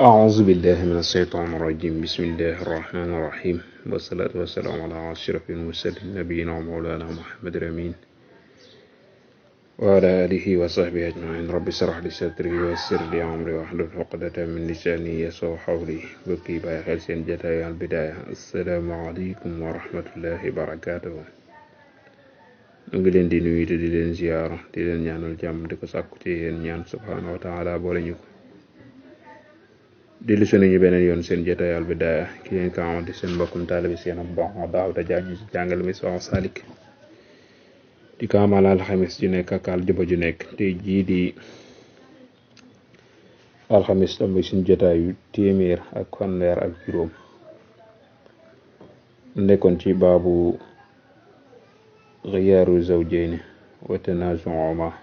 أعوذ بالله من الشيطان الرجيم بسم الله الرحمن الرحيم والصلاة والسلام على أشرف المرسلين نبينا ومولانا محمد الأمين وعلى آله وصحبه أجمعين رب اشرح لي صدري ويسر لي أمري واحلل عقدة من لساني يفقهوا قولي بكي باي خير سين جتاي البداية السلام عليكم ورحمة الله وبركاته ngi leen di nuyu te di leen ziyaara di leen ñaanal jàmm di ko sàkku ci yéen ñaan subhanahu wa taala boole ñu ko di lu suñu beneen yoon seen jotaay Al Bidaaya ki leen ko amal di seen mbokkum taalibe seen am bon daaw da jàng ci jàngal mi soo salik di ko amal alxamis ju nekk ak aljuma ju nekk tey jii di alxamis tam suñu jotaayu téeméer ak fanweer ak juróom nekkoon ci baabu xiyaaru zawjayni wa tanaazu'uhumaa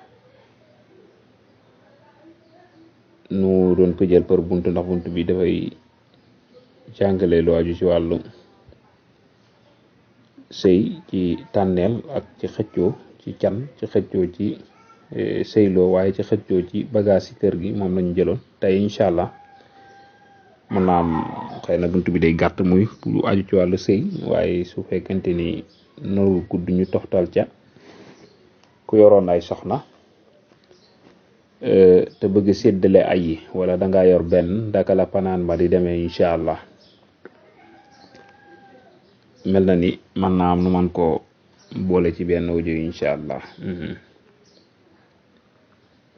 nu doon ko jël par buntu ndax buntu bi dafay jàngale lu aju ci wàllu sëy ci tànneel ak ci xëccoo ci can ci xëccoo ci sëyloo waaye ci xëccoo ci bagage ci kër gi moom lañu jëloon tey incha allah mën naa am xëy na buntu bi day gàtt muy lu aju ci wàllu sëy waaye su fekkente ni noru gudd ñu toxtal ca ku yoroon ay soxna te bëgg séddale ay yi wala danga yor benn daka la panaan ba di demee incha allah mel na ni mën naa am nu man koo boole ci benn audio incha allah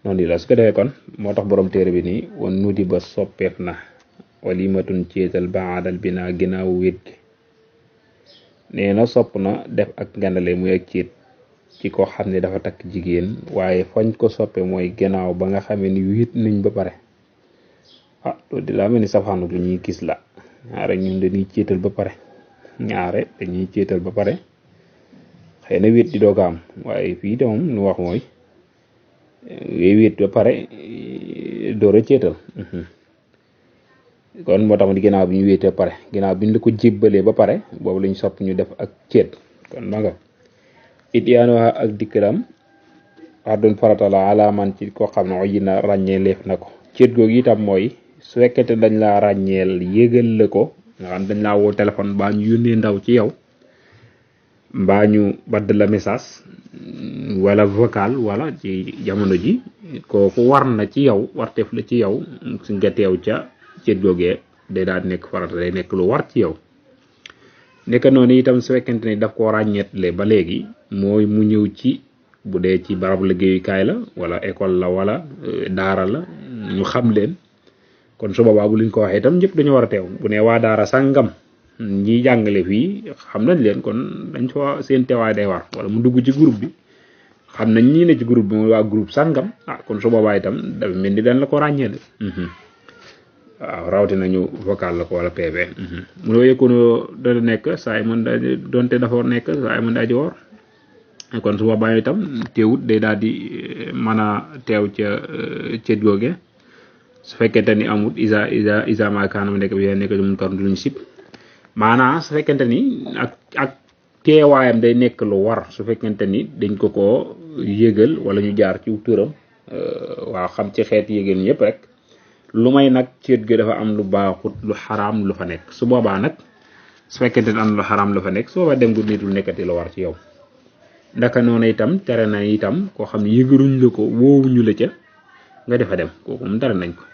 noonu la su ko defee kon moo tax borom téere bi nii wan nudi ba soppeef na walimatun ceetal baadal bi naa ginnaaw wét gi nee na sopp na def ak ngandale muy ak ceet ci ko xam ne dafa takk jigéen waaye fañ ko soppe mooy gannaaw ba nga xamee ni wéet nañ ba pare loolu di laa mel ni safaanu lu ñuy gis la ñaare ñun dañuy ceetal ba pare xëy na wéet di dooga am waaye fii de moom lu wax mooy wéet ba pare door a ceetal kon moo tax ma di ginnaaw bi ñu wéetee ba pare ginnaaw bi ñu la ko jébbalee ba pare boobu lañ sopp ñu def ak ceet kon ma nga it yaanu ak dikkalam wax doon farata la alaaman ci koo xam ne oyi na ràññee leef na ko ceet googu itam mooy su fekkete dañ laa ràññeel yégal la ko nga xam dañ laa woo téléphone mbaa ñu yónnee ndaw ci yow mbaa ñu badd la message wala vocal wala ci jamono ji kooku war na ci yow warteef la ci yow su nga teew ca ceet googee day daal nekk farata day nekk lu war ci yow nekk noonu itam su fekkente ni daf koo ràññeetle ba léegi mooy mu ñëw ci bu dee ci barab liggéeyukaay la wala école la wala daara la ñu xam leen kon su boobaa bu liñ ko waxee itam ñëpp dañu war a teew bu ne waa daara sàngam ñi jàngale fii xam nañ leen kon dañ fa seen teewaay day war wala mu dugg ci groupe bi xam nañ ñii ne ci groupe bi mooy waa groupe sàngam kon su boobaa itam dafa mel ni dañ la ko ràññeele waaw rawatina ñu vocal la ko wala PV mu ne yëkkoonoo dana nekk saa yi mën da donte dafa nekk saa yi mën da aji woor kon su boobaa itam teewut day daal di mën a teew ca ceet googe su fekkente ni amut isa maakaanam nekk bi nekk mun kar luñ sib maanaam su fekkente ni ak teewaayam day nekk lu war su fekkente ni dañ ko yëgal wala ñu jaar ci turam waaw xam ci xeet yëgal ñëpp rek lu may nag ceet gi dafa am lu baaxut lu xaraam lu fa nekk su boobaa nag su fekkente ne am lu xaraam lu fa nekk su boobaa dem gu nitul nekkati la war ci yow ndaka noonu itam tere na itam koo xam ne yëgaluñ la ko woowuñu la ca nga defa dem kooku moom tere nañ ko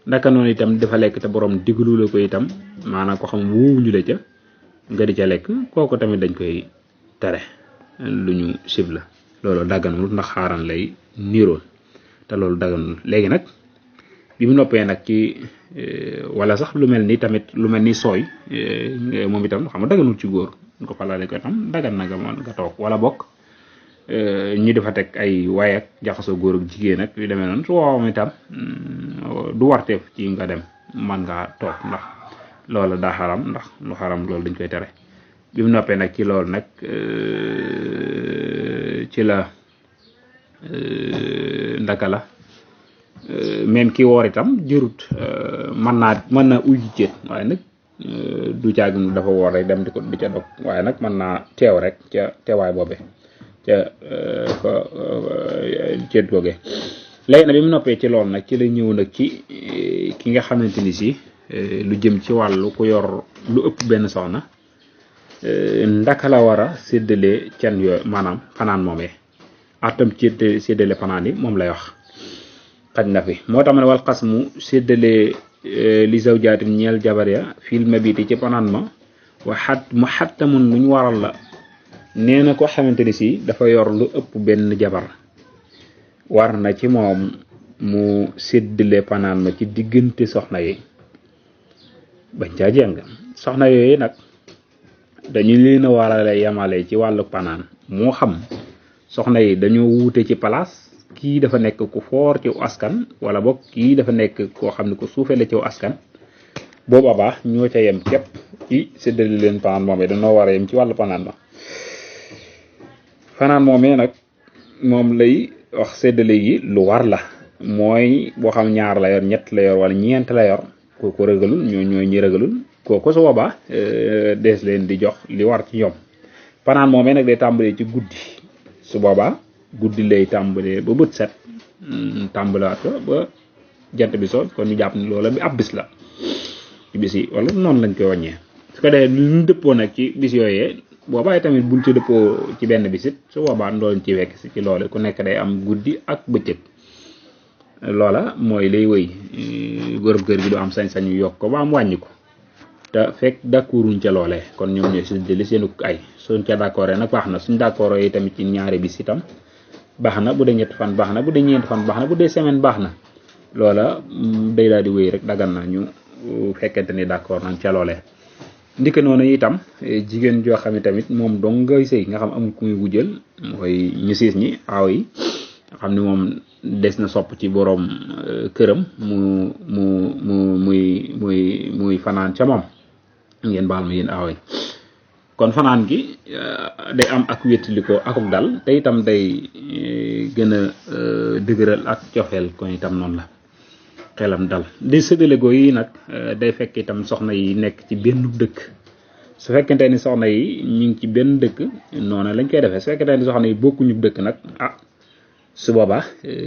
ndaka noonu itam dafa lekk te borom diglu la ko itam maanaam koo xam woowuñu la ca nga di ca lekk kooku tamit dañ koy tere lu ñu sib la loolu dagganul ndax xaaran lay niroon te loolu dagganul léegi nag bi mu noppee nag ci wala sax lu mel ni tamit lu mel ni sooy moom itam xam nga daganul ci góor ko falaale ko itam dagan na nga toog wala bokk ñu dafa teg ay waay ak jaxasoo góor ak jigéen ak yu demee noonu su woowam itam du warteef ci nga dem man ngaa toog ndax loolu daa xaram ndax lu xaram loolu dañ koy tere bi mu noppee nag ci loolu nag ci la ndaka la même ki woor itam jërut mën naa uy ceet waaye nag du caagin dafa woor rek dem di ca dog waaye nag mën naa teew rek ca teewaay boobe ca fa ceet googe léegi nag bi mu noppee ci loolu nag ci la ñëw nag ci ki nga xamante ni si lu jëm ci wàllu ku yor lu ëpp benn soxna ndaka la war a séddale can yooyu maanaam fanaan moomee atam ci séddale fanaan yi moom lay wax xaj na fi moo tax ma ne wal xas mu séddale li zawjaatin ñeel jabar ya fil mabiti ci fanaan ma waxat mu xattamun lu ñu waral la nee na ko xamante ni si dafa yor lu ëpp benn jabar war na ci moom mu séddale fanaan ma ci diggante soxna yi bañ caa jeng soxna yooyu nag dañu leen a warale yamale ci wàllu fanaan moo xam soxna yi dañoo wuute ci place kii dafa nekk ku foor ci askan wala boog kii dafa nekk koo xam ne ku suufee la ci askan booba baax ñoo ca yem képp ci séddale leen fanaan moomee dañoo war a yem ci wàllu fanaan ma fanaan moomee nag moom lay wax séddale yi lu war la mooy boo xam ñaar la yor ñett la yor wala ñeent la yor kooku rëgalul ñooy ñi rëgalul kooku su boobaa dees leen di jox li war ci ñoom fanaan moomee nag day tàmbalee ci guddi su boobaa guddi lay tàmbalee ba bët set tàmbalaat ba jant bi so kon ñu jàpp ni loola bi ab bis la ci bis yi wala noonu lañ koy wàññee su ko defee ñu dëppoo nag ci bis yooyee boobaa tamit buñ ci dëppoo ci benn bisit su boobaa ndoolañ ci wekk si ci loole ku nekk day am guddi ak bëccëg loola mooy lay wëy borom kër gi du am sañ-sañu yokk ko ba am wàññi ko te fekk d'accorduñ ca loolee kon ñoom ñooy séddale seenu ay suñ ca d'accord nag baax na suñ d'accord yi tamit ci ñaari bis itam baax na bu dee ñetti fan baax na bu dee ñeenti fan baax na bu dee semaine baax na loola day daal di wéy rek dagan na ñu fekkente ni d'accord nañ ca loolee ndike noonu itam jigéen joo xam ne tamit moom dong ngay sëy nga xam amul ku muy wujjal mooy ñu siis ñi aaw yi nga xam ne moom des na sopp ci borom këram muy fanaan ca moom ngeen baal ma yéen aaw yi kon fanaan gi day am ak wéttalikoo akuk dal te itam day gën a dëgëral ak cofeel kon itam noonu la xelam dal di séddale goo yi nag day fekk itam soxna yi nekk ci benn dëkk su fekkente ni soxna yi ñu ngi ci benn dëkk noonu lañ koy defee su fekkente ni soxna yi bokkuñu dëkk nag su boobaa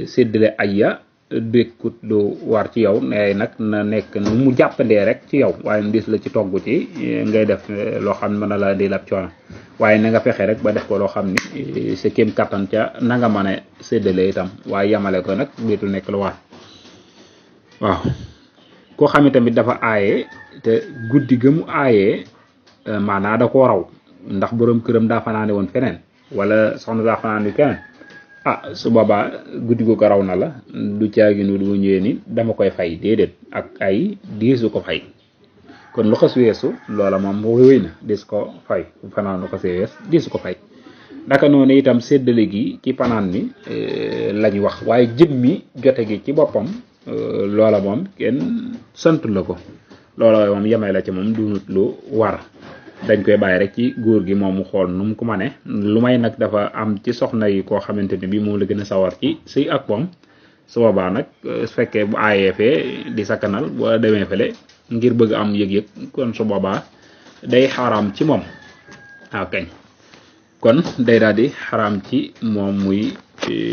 séddale ay ya dëkkut lu war ci yow ne nag na nekk nu mu jàppandee rek ci yow waaye ndis la ci togg ci ngay def loo xam ne mën na la di lab coono waaye na nga fexe rek ba def ko loo xam ni sa kéem kattan ca na nga mën a séddale itam waaye yamale ko nag déetul nekk lu war waaw koo xam ne tamit dafa aaye te guddi ga mu aayee maanaa da koo raw ndax borom këram daa fanaane woon feneen wala soxna daa fanaane keneen su boobaa guddi gu ko raw na la du caaginu du ñëwee ni dama koy fay déedéet ak ay diisu ko fay kon lu xas weesu loola moom wéy na dis ko fay fanaan lu xas wees diisu ko fay naka noonu itam séddale gi ci fanaan mi lañ wax waaye jëmmi jote gi ci boppam loola moom kenn sant la ko loola moom yemee la ci moom dunut lu war dañ koy bàyyi rek ci góor gi moom mu xool nu mu ko mane lu may nag dafa am ci soxna yi koo xamante ne bi moom la gën a sawar ci sëy ak moom su boobaa nag su fekkee bu aayee fee di sakkanal boo demee fele ngir bëgg am yëg-yëg kon su boobaa day xaraam ci moom waaw kañ kon day daal di xaraam ci moom muy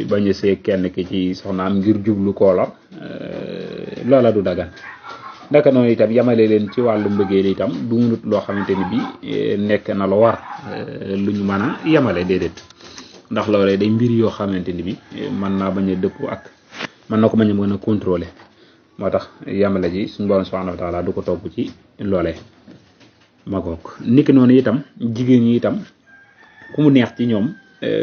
bañ a see kenn ki ci soxnaam ngir jublu koola loola du dagan naka noonu itam yamale leen ci wàllu mbëggeel itam du munut loo xamante ni bi nekk na lu war lu ñu mën a yamale déedéet ndax loolee day mbir yoo xamante ni bi mën naa bañ a dëpp ak mën na ko bañ a mën a contrôler moo tax yamale ji suñu borom subhanahu wa taala du ko topp ci loolee ma goog niki noonu itam jigéen ñi itam ku mu neex ci ñoom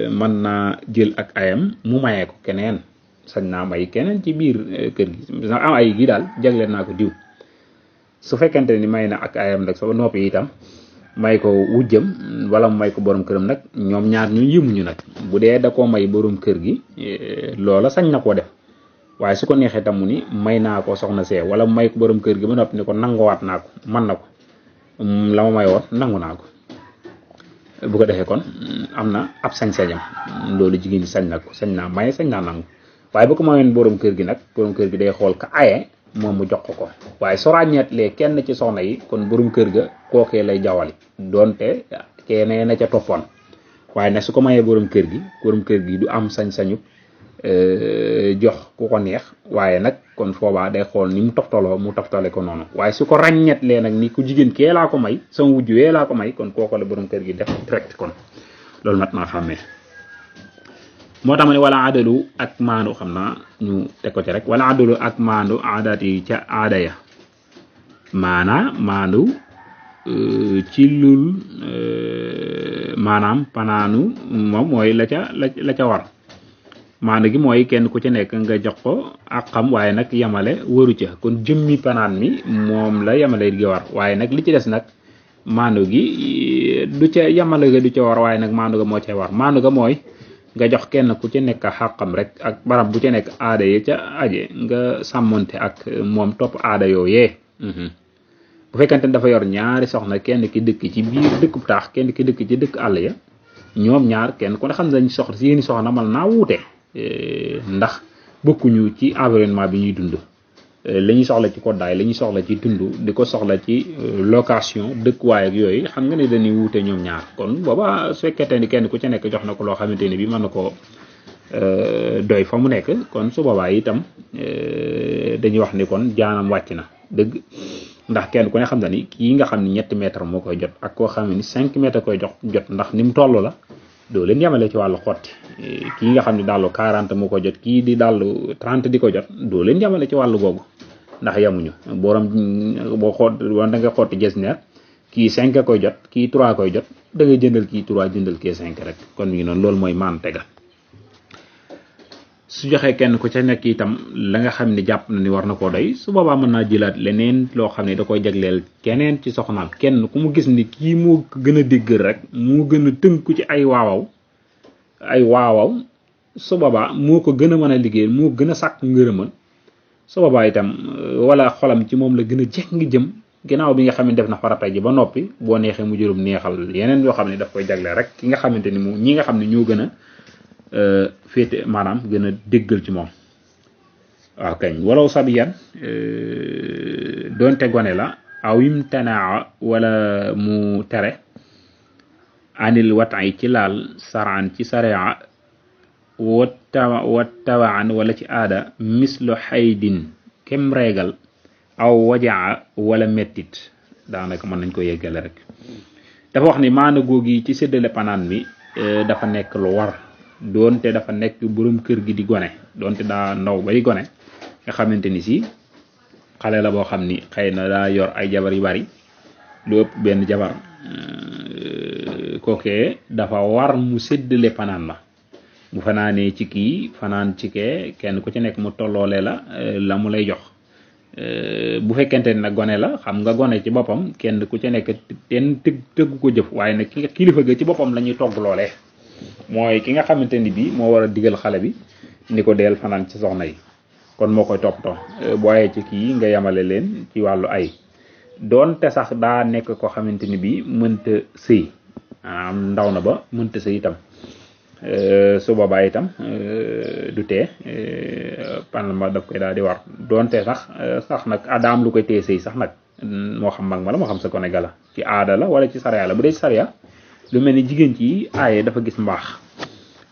mën naa jël ak ayam mu mayee ko keneen sañ naa may keneen ci biir kër gi am ay gi daal jagleel naa ko diw su fekkente ni may na ak ayam nag soo noppi itam may ko wujjam wala mu may ko borom këram nag ñoom ñaar ñu yëmuñu nag bu dee da koo may borom kër gi loola sañ na koo def waaye su ko neexee tam mu ni may naa ko soxna see wala mu may ko borom kër gi ba noppi ni ko nanguwaat naa ko man na ko la ma may woon nangu naa ko bu ko defee kon am na ab sañ-sañam loolu jigéen ñi sañ na ko sañ naa maye sañ naa nangu waaye bu ko mayoon borom kër gi nag borom kër gi day xool ka aye moom mu jox ko waaye soo ràññeetlee kenn ci soxna yi kon borom kër ga kookee lay jawali donte keneen na ca toppoon waaye nag su ko mayee borom kër gi du am sañ-sañu jox ku ko neex waaye nag kon foobaa day xool ni mu toftaloo mu toftale ko noonu waaye su ko ràññet lee nag ni ku jigéen kee laa ko may sama wujj wee laa ko may kon kooko la borom kër gi def direct kon loolu mat naa xàmmee moo tax ma ne wala adalu ak maandu xam naa ñu teg ko ci rek wala adalu ak maandu aadaat yi ca aada ya maanaa maandu ci lul maanaam panaanu moom mooy la ca war maandu gi mooy kenn ku ci nekk nga jox ko ak xam waaye nag yamale waru ca kon jëmmi panaan mi moom la yamale gi war waaye nag li ci des nag maandu gi du ca yamale ga du ca war waaye nag maandu ga moo ca war maandu ga mooy nga jox kenn ku ci nekk xàqam rek ak barab bu ci nekk aada yi ca aje nga sàmmonte ak moom topp aada yooyee bu fekkente ne dafa yor ñaari soxna kenn ki dëkk ci biir dëkku taax kenn ki dëkk ci dëkk àll ya ñoom ñaar kenn ku ne xam nañ soxla seeni soxna mal naa wuute ndax bokkuñu ci environnement bi ñuy dund la ñuy soxla ci koddaay la ñuy soxla ci dund di ko soxla ci location dëkkuwaay ak yooyu xam nga ne dañuy wuute ñoom ñaar kon booba su fekkente ni kenn ku ci nekk jox na ko loo xamante ni bi mën na ko doy fa mu nekk kon su boobaa itam dañuy wax ni kon jaanam wàcc na dëgg ndax kenn ku ne xam na ni kii nga xam ni 3 mètres moo koy jot ak koo xam ni 5 mètres koy jot ndax ni mu toll la doo leen yemale ci wàllu xotti kii nga xam ni dallu 40 moo ko jot kii di dallu 30 di ko jot doo leen yemale ci wàllu googu ndax yamuñu borom boo xoot woon da nga xotti jesneer kii 5 koy jot kii 3 koy jot da ngay jëndal kii 3 jëndal kii 5 rek kon mi ngi noonu loolu mooy maan tega su joxee kenn ku ca nekk itam la nga xam ne jàpp na ni war na koo doy su boobaa mën naa jëlaat leneen loo xam ne da koy jagleel keneen ci soxnaam kenn ku mu gis ni kii moo gën a déggal rek moo gën a tënku ci ay waawaw su boobaa moo ko gën a mën a liggéey moo gën a sàkk ngërëmal su boobaa itam wala xolam ci moom la gën a jekk ngi jëm ginnaaw bi nga xam ne def na farata ji ba noppi boo neexee mu juróom neexal yeneen yoo xam ne daf koy jagleel rek ki nga xamante ni moom ñi nga xam ne ñoo gën a féete maanaam gën a déggal ci moom waaw kañ walaw sabiyan doonte gone la aw yim tanaa wala mu tere anil watan yi ci laal saraan ci sariya wa tawaan wala ci aada mislu xaydin kem reegal aw wajaa wala mettit daanaka mën nañ ko yeggale rek dafa wax ni maana googi ci séddale panaan mi dafa nekk lu war doonte dafa nekk borom kër gi di gone doonte daa ndaw bay gone nga xamante ni si xale la boo xam ni xëy na daa yor ay jabar yu bari lu ëpp benn jabar kookee dafa war mu séddale panaan ma mu fanaanee ci kii fanaan ci kee kenn ku ci nekk mu tolloole la mu lay jox bu fekkente ne nag gone la xam nga gone ci boppam kenn ku ci nekk ten tëggu ko jëf waaye nag kilifa ga ci boppam la ñuy togg loolee mooy ki nga xamante ni bii moo war a digal xale bi ni ko deel fanaan ci soxna yi kon moo koy toppatoo bu ayee ci kii nga yamale leen ci wàllu ay doonte sax daa nekk ko xamante ni bii mënta sëy maanaam ndaw na ba mënta sëy itam su boobaa itam du tee pan ma daf koy daal di war doonte sax nag adaam lu koy tee sëy sax nag moo xam mag ma la moo xam sa gone ga la ci aada la wala ci sariya la bu dee ci sariya lu mel ni jigéen ci aaye dafa gis mbaax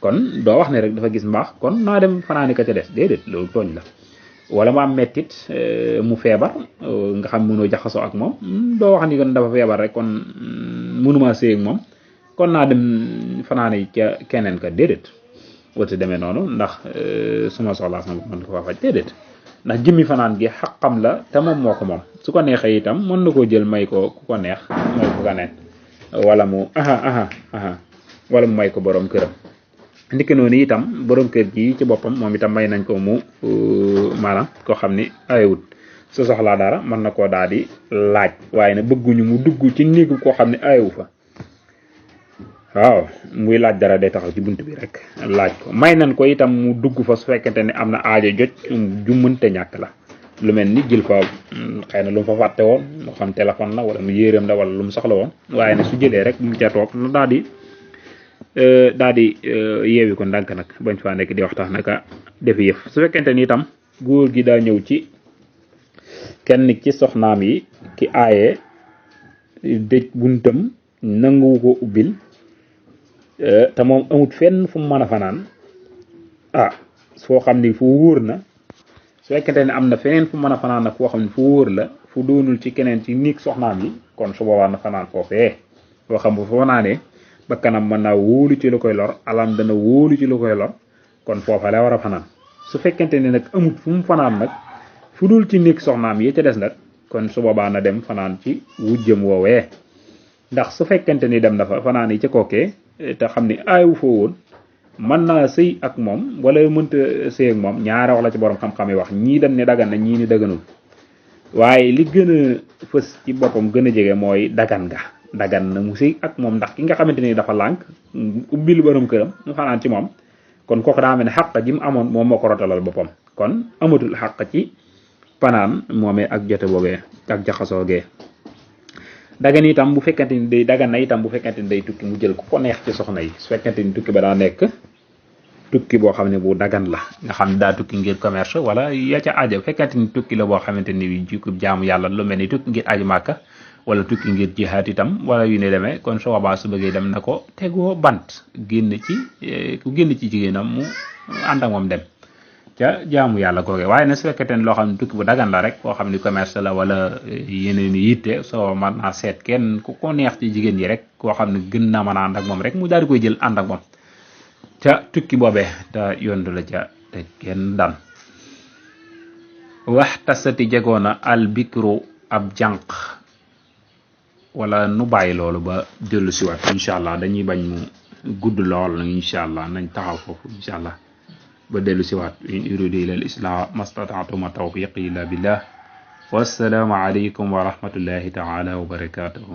kon doo wax ne rek dafa gis mbaax kon naa dem fanaani ka ca des déedéet loolu tooñ la wala mu am mettit mu feebar nga xam mënoo jaxasoo ak moom doo wax ni kon dafa feebar rek kon mënuma sëy ak moom kon naa dem fanaani ca keneen ka déedéet wati demee noonu ndax suma soxlaa sama mën ko fa faj déedéet ndax jëmmi fanaan gi xaqam la te moom moo ko moom su ko neexee itam mën na koo jël may ko ku ko neex may ko ka neen wala mu wala mu may ko borom këram ndiki noonu itam borom kër gi ci boppam moom itam may nañ ko mu maanaam koo xam ni ayewut su soxlaa dara mën na koo daal di laaj waaye nag bëgguñu mu dugg ci néegu koo xam ne ayewu fa waaw muy laaj dara day taxaw ci bunt bi rek laaj ko may nañ ko itam mu dugg fa su fekkente ne am na aajo jot ju mënte ñàkk la lu mel ni jël fa xëy na lu mu fa fàtte woon moo xam téléphone la wala mu yéeram la wala lu mu soxla woon waaye ne su jëlee rek mu ca toog na daal di yeewi ko ndànk nag bañ faa nekk di waxtaan naka def yëf su fekkente ni itam góor gi daa ñëw ci kenn ci soxnaam yi ki aaye dëj buntam nanguwu ko ubbil te moom amut fenn fu mu mën a fanaan foo xam ni fu wóor na su fekkente ne am na feneen fu mën a fanaan nag foo xam ne fu wóor la fu doonul ci keneen ci niig soxnaam yi kon su boobaa na fanaan foofee foo xam bu fa fanaanee ba kanam mën naa wóolu ci lu koy lor alam dana wóolu ci lu koy lor kon foofa la war a fanaan su fekkente ne nag amut fu mu fanaan nag fu dul ci niig soxnaam yi ca des nag kon su boobaa na dem fanaan ci wujjëm woowee ndax su fekkente ni dem na fa fanaan yi ca kookee te xam ni aayu foo woon mën naa sëy ak moom wala mënta sëy ak moom ñaara wax la ci borom xam-xam yi wax ñii dañ ne dagan na ñii ni daganul waaye li gën a fës ci boppam gën a jege mooy dagan nga dagan na mu sëy ak moom ndax ki nga xamante ni dafa lànk ubbil borom këram mu fanaan ci moom kon kooku daa mel ne xàq ji mu amoon moom moo ko rotalal boppam kon amatul xàq ci fanaan moomee ak jote boogee ak jaxasoo gee dagan itam bu fekkente ni day dagan na itam bu fekkente ni day tukki mu jël ku ko neex ci soxna yi su fekkente ni tukki ba daa nekk tukki boo xam ne bu dagan la nga xam ne daa tukki ngir commerce wala ya ca aajo bu fekkente ni tukki la boo xamante ni jikko jaamu yàlla lu mel ni tukki ngir aju màkka wala tukki ngir jihaat itam wala yu ne demee kon su boobaa su bëggee dem na ko tegoo bant génn ci ku génn ci jigéenam mu ànd ak moom dem ca jaamu yàlla googe waaye na su fekkente ne loo xam ne tukki bu dagan la rek koo xam ne commerce la wala yeneen i yitte soo mën naa seet kenn ku ko neex ci jigéen yi rek koo xam ne gën naa mën a ànd ak moom rek mu daal di koy jël ànd ak moom ca tukki boobee te yondu la ca te kenn daan wax tasati jegoona al bikru ab jànq wala nu bàyyi loolu ba dellu siwaat incha allah dañuy bañ mu gudd lool incha allah nañ taxaw foofu incha allah ba dellu siwaat in uridu ila al islah mastata'tu ma tawfiqi illa billah wassalaamu alaykum wa rahmatullahi taala wa barakatuhu